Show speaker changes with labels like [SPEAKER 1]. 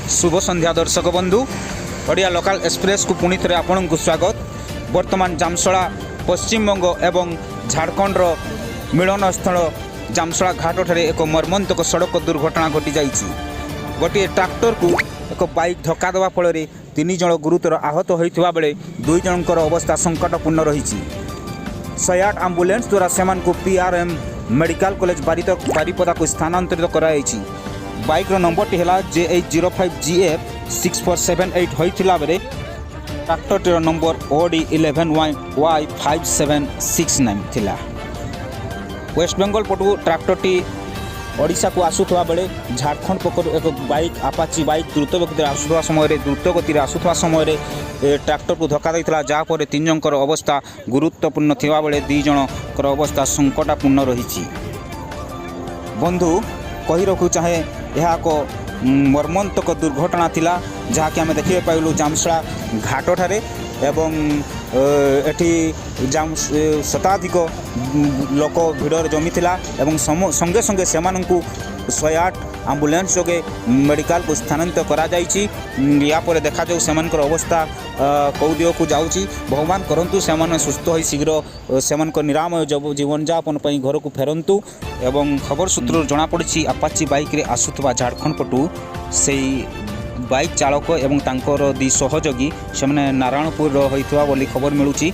[SPEAKER 1] ଶୁଭ ସନ୍ଧ୍ୟା ଦର୍ଶକ ବନ୍ଧୁ, ଓଡ଼ିଆ ଲୋକାଲ ଏକ୍ସପ୍ରେସକୁ ପୁଣି ଥରେ ଆପଣଙ୍କୁ ସ୍ୱାଗତ। ବର୍ତ୍ତମାନ ଜାମସଡ଼ା, ପଶ୍ଚିମବଙ୍ଗ ଏବଂ ଝାଡ଼ଖଣ୍ଡର ମିଳନସ୍ଥଳ ଜାମସଡ଼ା ଘାଟଠାରେ ଏକ ମର୍ମନ୍ତକ ସଡ଼କ ଦୁର୍ଘଟଣା ଘଟିଯାଇଛି। ଗୋଟିଏ ଟ୍ରାକ୍ଟରକୁ ଏକ ବାଇକ୍ ଧକ୍କା ଦେବା ଫଳରେ ତିନି ଜଣ ଗୁରୁତର ଆହତ ହୋଇଥିବା ବେଳେ ଦୁଇ ଜଣଙ୍କର ଅବସ୍ଥା ସଙ୍କଟପୂର୍ଣ୍ଣ ରହିଛି। 108 ଆମ୍ବୁଲାନ୍ସ ଦ୍ୱାରା ସେମାନଙ୍କୁ ପିଆର୍ଏମ୍ ମେଡ଼ିକାଲ କଲେଜ ବାରିପଦାକୁ ସ୍ଥାନାନ୍ତରିତ କରାଯାଇଛି। ବାଇକ୍ର ନମ୍ବରଟି ହେଲା JH 05 GF 6478 ହୋଇଥିଲା ବେଳେ ଟ୍ରାକ୍ଟରଟିର number OD 11 YY 5769 ଥିଲା। ୱେଷ୍ଟବେଙ୍ଗଲ ପଟୁ ଟ୍ରାକ୍ଟରଟି ଓଡ଼ିଶାକୁ ଆସୁଥିବା ବେଳେ ଝାଡ଼ଖଣ୍ଡ ପଟରୁ ଏକ ବାଇକ୍, ଆପାଚି ବାଇକ୍ ଦ୍ରୁତ ଗତିରେ ଆସୁଥିବା ସମୟରେ ଟ୍ରାକ୍ଟରକୁ ଧକ୍କା ଦେଇଥିଲା, ଯାହାପରେ ତିନି ଜଣଙ୍କର ଅବସ୍ଥା ଗୁରୁତ୍ୱପୂର୍ଣ୍ଣ ଥିବାବେଳେ ଦୁଇ ଜଣଙ୍କର ଅବସ୍ଥା ସଙ୍କଟାପୂର୍ଣ୍ଣ ରହିଛି। ବନ୍ଧୁ, କହି ରଖୁ ଚାହେଁ, ଏହା ଏକ ମର୍ମନ୍ତକ ଦୁର୍ଘଟଣା ଥିଲା, ଯାହାକି ଆମେ ଦେଖିବାକୁ ପାଇଲୁ ଜାମସଡ଼ା ଘାଟଠାରେ ଏବଂ ଏଠି ଜାମ ଶତାଧିକ ଲୋକ ଭିଡ଼ରେ ଜମିଥିଲା ଏବଂ ସଙ୍ଗେ ସଙ୍ଗେ ସେମାନଙ୍କୁ 108 ଆମ୍ବୁଲାନ୍ସ ଯୋଗେ ମେଡ଼ିକାଲକୁ ସ୍ଥାନାନ୍ତରିତ କରାଯାଇଛି। ୟା ପରେ ଦେଖାଯାଉ ସେମାନଙ୍କର ଅବସ୍ଥା କେଉଁ ଦିଗକୁ ଯାଉଛି। ଭଗବାନ କରନ୍ତୁ ସେମାନେ ସୁସ୍ଥ ହୋଇ ଶୀଘ୍ର ସେମାନଙ୍କ ନିରାମୟ ଜୀବନଯାପନ ପାଇଁ ଘରକୁ ଫେରନ୍ତୁ। ଏବଂ ଖବର ସୂତ୍ରରୁ ଜଣାପଡ଼ିଛି, ଆପାଚି ବାଇକ୍ରେ ଆସୁଥିବା ଝାଡ଼ଖଣ୍ଡ ପଟୁ ସେଇ ବାଇକ୍ ଚାଳକ ଏବଂ ତାଙ୍କର ଦୁଇ ସହଯୋଗୀ, ସେମାନେ ନାରାୟଣପୁରର ହୋଇଥିବା ବୋଲି ଖବର ମିଳୁଛି।